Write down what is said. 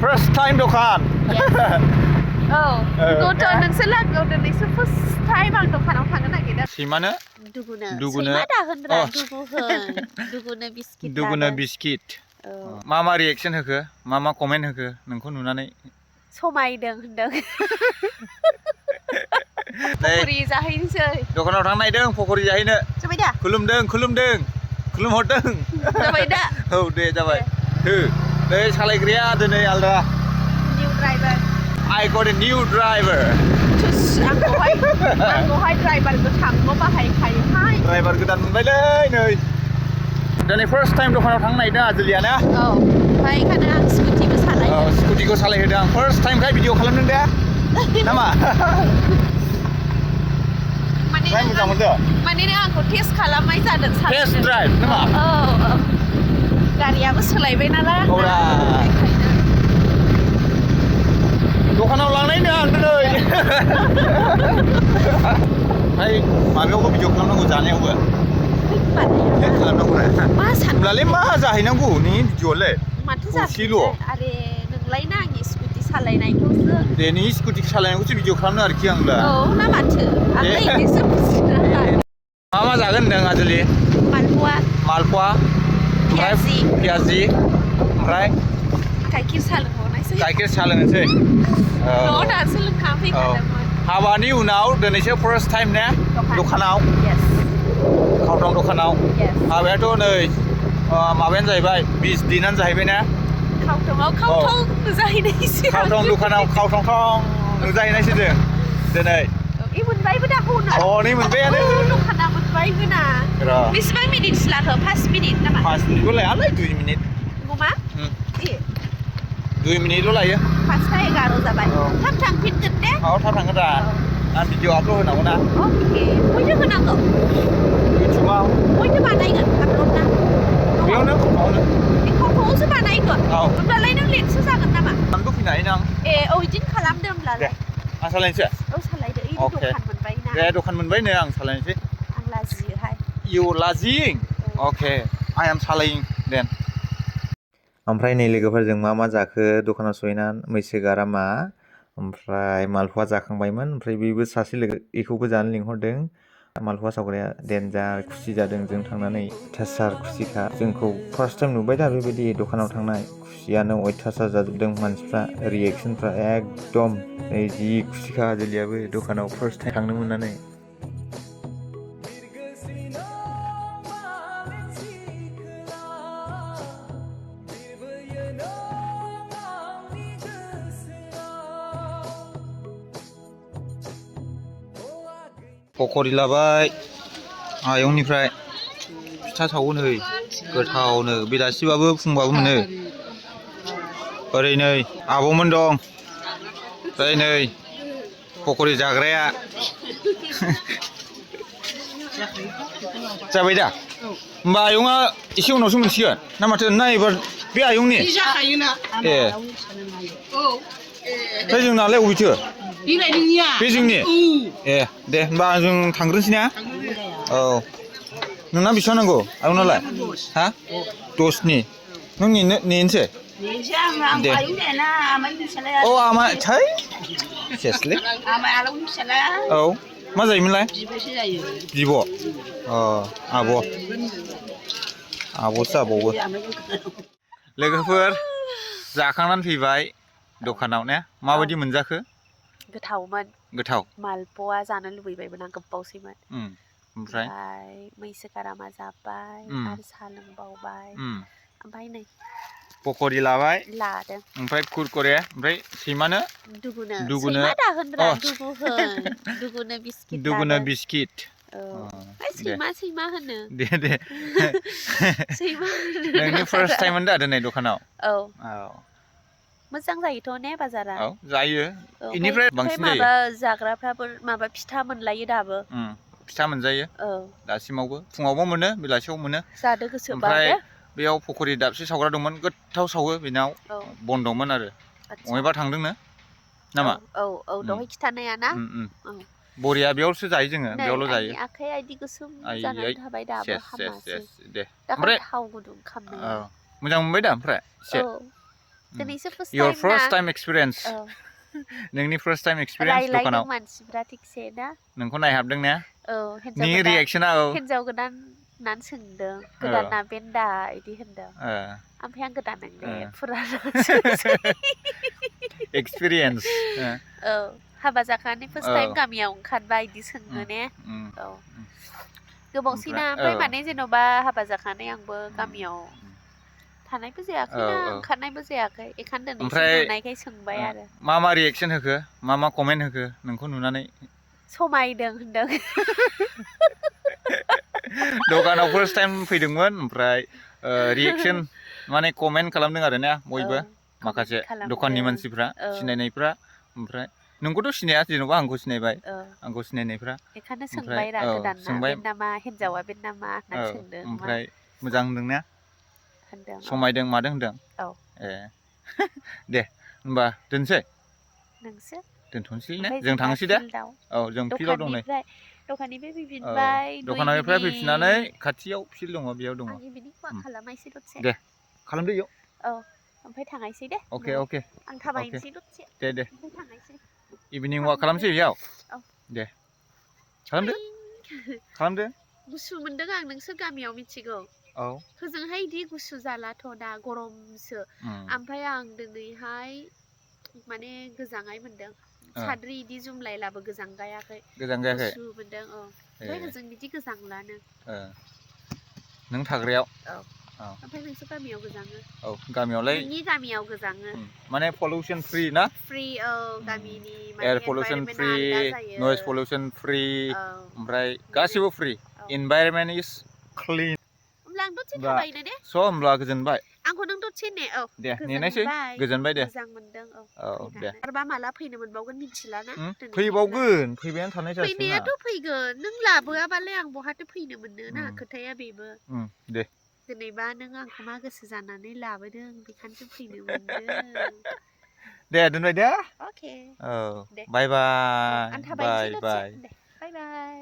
First time दखान गथ' नोंसोर लागोआव दिनैसो first time आं दखानाव थांनो नागिरदों सैमानो सैमा दाहोनब्रा दुगुनो बिस्किट मा रिएक्सन होखो मा कमेन्ट होखो नोंखौ नुनानै समायदों होनदों पकरि जाहैनोसै दखानाव थांनो नागिरदों पकरि जाहैनो जाबाय दा खुलुमहरदों जाबाय दा औ दे जाबाय नै सालायग्राया दिनै आलदा new driver I got a new driver आंखौहाय ड्राइभार गोथांल' बाहायखायोहाय ड्राइभार गोदान मोनबायलै नै दिनै फार्स्ट टाइम दखानाव थांनो नागिरदों आजोलिया ना ओमफ्राय ओंखायनो आं स्कुटिबो सालायदों स्कुटिखौ सालायहोदों आं फार्स्ट टाइमखाय भिडिअ खालामदों दे नामा मोजां मोनदों माने आंखौ टेस्ट खालामनाय जादों टेस्ट ड्राइभ नामा गारियाबो सोलायबाय नालाय दखानाव लांनायनो आं दिनै ओमफ्राय माबायावबो भिडिअ खालामनांगौ जानायावबो खालामनांगौ होमब्लालाय मा जाहैनांगौ नोंनि भिडिअआलाय माथो जाहैल' आरे नोंलायना आंनि स्कुटि सालायनायखौसो दे नोंनि स्कुटि सालायनायखौसो भिडिअ खालामनो आरोखि आं दा ना माथो आंलाय इंलिससो बुजिनो मा जागोन होनदों आजोलि मालपवा पियाजि ओमफ्राय गाइखेर साहा लोंनोसै दासो लोंखांफैखादोंमोन हाबानि उनाव दिनैसो फार्स्ट टाइम ने दखानाव खावथं दखानाव हाबायाथ' नै माबायानो जाहैबाय 20 दिनानो जाहैबाय ना खावथं नुजाहैनायसो खावथं दखानाव खावथं नुजाहैनायसो जों दिनै मोनबायबो दा हनै मोनबायानो दखाना मोनबायबो ना बेसेबां मिनिटसो लाखो 5 मिनिट नामा 5 मिनिटबो लायालै 2 मिनिट नङा 2 मिनिटल' लायो 5:11 जाबाय थाब थांफिनगोन दे थाब थांगोन दा आं भिडिअ आपल'ड होनांगौ ना बयनो होनांगौ इउटुबाव बयनो बानायगोन आपल'ड ना बेयावनो खावथंआवसो बानायगोन होमब्लालाय नों लेटसो जागोन नामा आंबो फैनो हायो ना बिदिनो खालामदो होमब्लालाय आं सालायनोसै सालायदो दखान मोनबाय ना दे दखान मोनबायनो आं सालायनोसै आं लाजियोहाय You lazying? Okay, I am सालायing then. ओमफ्राय नै लोगोफोरजों मा जाखो दखानाव सहैनानै मैसो गारामा ओमफ्राय मालपवा जाखांबायमोन ओमफ्राय बेबो सासे लोगो बेखौबो जानो लिंहरदों मालपवा सावग्राया देनजार खुसि जादों जों थांनानै अयथासार खुसिखा जोंखौ फार्स्ट टाइम नुबाय दा बेबायदि दखानाव थांनाय खुसियानो अयथासार जाजोबदों मानसिफ्रा रिएक्सनफ्रा एकदम जि खुसिखा आजोलियाबो दखानाव फार्स्ट टाइम थांनो मोननानै पकरि लाबाय आयंनिफ्राय फिथा सावो नै गोथावनो बेलासिबाबो फुंबाबो मोनो ओरै नै आब'मोन दं ओमफ्राय नै पकरि जाग्राया जाबाय दा होमबा आयंआ एसे उनावसो मोनसिगोन ना माथो ना एबार बे आयंनि ओमफ्राय जोंनालाय अबेथो बे जोंनि दे होमबा जों थांग्रोनोसै ना औ नोंना बेसेबां नांगौ आयंनालाय हा 10नि नों नेनोसै दे आमा थै सेसलै औ मा जायोमोनलाय बिब' आब'सो जाबावो लोगोफोर जाखांनानै फैबाय दखानाव ने माबायदि मोनजाखो गोथाव मालपवा जानो लुबैबायमोन आं गोबावसैमोन ओमफ्राय मैसो गारामा जाबाय आरो साहा लोंबावबाय ओमफ्राय नै पकरि लाबाय लादों ओमफ्राय कुरकुरे ओमफ्राय सैमानो दुगुनो दाहोनब्रा दुगुनो बिस्किट सैमा होनो दे नोंनि फार्स्ट टाइममोन दा दिनै दखानाव मोजां जायोथ' ने बाजारा जायो बेनिफ्राय बांसिन जायो जाग्राफ्राबो माबा फिथा मोनलायो दाबो फिथा मोनजायो दासिमावबो फुङावबो मोनो बेलासियाव मोनो जादो गोसोबा ओमफ्राय बेयाव पकरि दाबसे सावग्रा दंमोन गोथाव सावो बेनाव बन्द'मोन आरो बबेबा थांदोंनो नामा दहाय खिथानाया ना बरिया बेयावसो जायो जोङो बेयावल' जायो आखाइ आइदि गोसोम जानानै थाबाय दाबो हामासै दे ओमफ्राय थाव गुदुं खामनाया मोजां मोनबाय दा ओमफ्राय दिनैसो फार्स्ट Your टाइम first ना time experience. औ नोंनि first time experience रायलायदों दखानाव मानसिफ्रा थिगसे ना नोंखौ नायहाबदों ने औ नि रिएक्सना औ हिन्जाव गोदान होननानै सोंदों गोदाना बेन्दा इदि होनदों ओमफ्राय आं गोदान नोंदे फुराना एक्सपिरियेन्स औ हाबा जाखांनानै फार्स्ट टाइम गामियाव ओंखारबा इदि सोङो ने औ गोबावसैना ओमफ्राय माने जेन'बा हाबा जाखांनानै आंबो गामियाव थानायबो जायाखैना ओंखारनायबो जायाखै एखायनो दिनैसो नुनायखाय सोंबाय आरो मा रिएक्सन होखो मा कमेन्ट होखो नोंखौ नुनानै समायदों होनदों दखानाव फार्स्ट टाइम फैदोंमोन ओमफ्राय रिएक्सन माने कमेन्ट खालामदों आरो ना बयबो माखासे दखाननि मानसिफ्रा सिनायनायफ्रा ओमफ्राय नोंखौथ' सिनाया जेन'बा आंखौ सिनायबाय आंखौ सिनायनायफ्रा बेखायनो सोंबाय रा गोदाना बे नामा हिन्जावा बे नामा होननानै सोंदों ओमफ्राय मोजां होनदोंना होनदों समायदों मादों होनदों औ ए दे होमबा दोनसै नोंसो दोनथ'नोसै ने जों थांनोसै दे औ जों फिल्डआव दं नै दखाननिफ्राय फैफिनबाय दखाननिफ्राय फैफिननानै खाथियाव फिल्ड दङ बेयाव दङ आं इभिनिं वाक खालामनायसै दसे दे खालामदो इयाव औ ओमफ्राय थांनायसै दे अके अके आं थाबायनोसै दसे दे ओमफ्राय थांनायसै इभिनिं वाक खालामसै बेयाव औ दे खालामदो गुसु मोनदों आं नोंसोर गामियाव मिथिगौ औ होजोंहाय इदि गुसु जालाथ' दा गरमसो ओमफ्राय आं दिनैहाय माने गोजांनाय मोनदों साद्रि इदि जुमलायलाबो गोजांगायाखै गुसु मोनदों औ ओमफ्राय होजों बिदि गोजांलानो नों थाग्रायाव औ ओमफ्राय नोंसोर गामियाव गोजाङो औ गामियावलाय नोंनि गामियाव गोजाङो माने पलिउसन फ्रि ना फ्रि औ गामिनि एयार माने पलिउसन एनभाइरनमेन्टआ फ्रि आलदा जायो नयस पलिउसन फ्रि औ ओमफ्राय गासिबो फ्रि इनभाइरनमेन्ट इज क्लिन होमब्ला आं दसे थाबायनो दे स' होमब्ला गोजोनबाय आंखौ नों दसे ने औ दे नेनायसै गोजोनबाय दे मोजां मोनदों औ दे फैनानै आरोबा माला फैनो मोनबावगोन मिथिलाना फैबावगोन फैबायानो थानाय जासिगोन फैनायाथ' फैगोन नों लाबोआबालाय आं बहाथो फैनो मोननो ना खोथाया बेबो दे जेनेबा नों आंखौ मा गोसो जानानै लाबोदों बेखायनोसो फैनो मोनदों दे दोनबाय दे अके औ दे बाय आं बाय थाबायनोसै बाय दसे बाय दे बाय बाय